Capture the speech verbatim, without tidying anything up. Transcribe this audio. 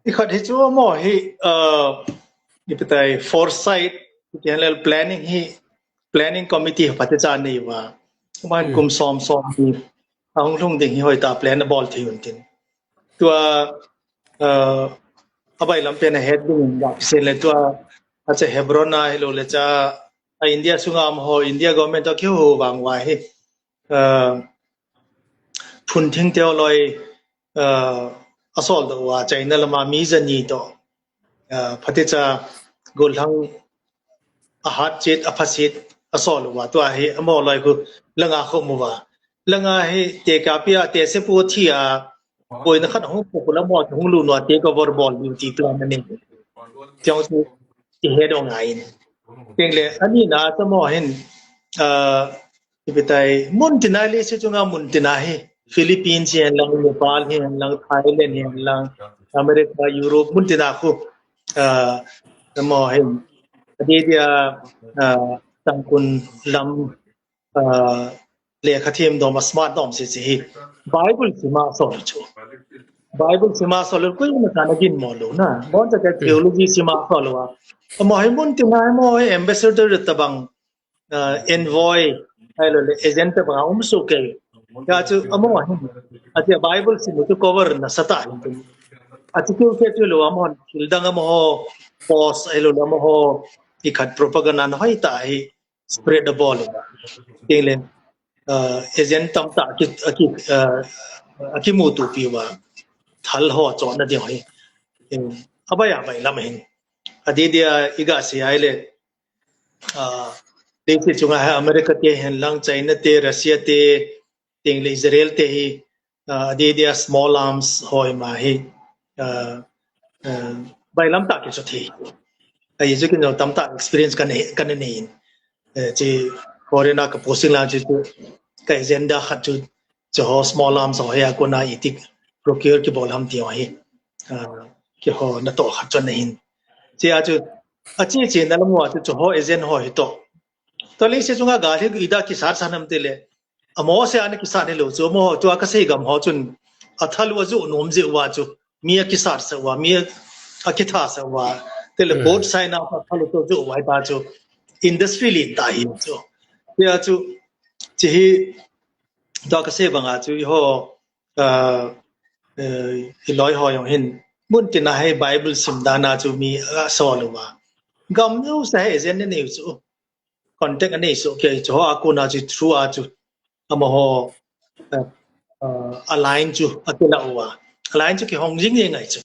Ikhat hi chu amaho hi, uh, ipi tai foresight, ipi tai planning hi, planning committee hi phatecha nei uva. Aman kum som som hi ahung lhung ding hi hoitah plan abol thei un tin. Tua, uh, abailam pen ahet ding in ga kisin le tua, acha Hebron a hilou le cha a India sunga amaho, India government toh kihou vang uva hi, uh, phunthing te loi, uh, asol doh uva, China lama mi jani toh, uh, phatecha gollhang ahat chet, apha chet asol uva, tua hi amaho loi khu langa khu mu uva. Langa hi tekahpi a, tehse pu thi a, boina khat hung pu la mo hung lut uva, take over bol diu ti plan anei. Tiang chu ihet u ngai in. Tin le, ani na chu amaho hin, uh, ipi tai, mun tina leiset chunga mun tina hi, Philippines hihen lang, Nepal hihen lang, Thailand hihen lang, America, Europe, mun tina khu, uh, amaho hin, adeh dia, uh, Tangkhul lam, uh, lekha them dom a smart dom sese hi, Bible sima sol chu. Bible sima sol, koima cha ana ginmo lou na. Boncha ka theology sima sol uva. Amaho hi mun tina hi, amaho hi ambassador tabang, uh, envoy, ahilou le agent tabang a um soh kei. Hijeh chun amaho hin, atia Bible simu chu cover nasatah ahin. Achu keu keu chu lou, amaho thil dang, amaho post, ahilou le amaho ikhat propaganda na hoitah hi spread abol uva. Tin le, uh, agent tamtah aki, aki, uh, akimutopi uva. Thal ho chonna ding hi. Em, abai abailam ahin. Adeh dia iga sei a ahile, uh, leiset chunga hi America te hihen lang, China te, Russia te, tin le Israel te hi, uh, adeh dia small arms ho ima hi, uh, uh, bailam tah kichoi thei. Ahi chu kei jong tamtah experience kana, kana nei in. Eh, chu foreign a ka posting lang chu, chu ka agenda khat chu, chuho small arms ho hi a kona iti procure kibol ham ti ho hi, uh, keiho natoh khat chu ana hin. Chea chu, ache chena lam uva chu, chuho agent ho hi toh. Tua leiset chunga gal hi ida kisat sah ham tile, amaho seh a ana kisat hilou chu, amaho tua kasei gam ho chun, athal u ajoh nom jeh uva chu, mi akisat sah uva, mi a, akitha sah uva. Tile both side a athal u toh joh uva ta chu, industry lentah ahi chu. Hijeh chun, chu hi, tua kasei banga chu, eiho, uh, uh, iloi ho jong hin, mun tina hi Bible sim dan a chu mi asol uva. Gam jouse hi agent anei u chu, contact anei soh kei, chuho a kona chu through a chu, amaho, uh, uh, aline chu akilah uva. Aline chu kihong jing jeng ahi chu.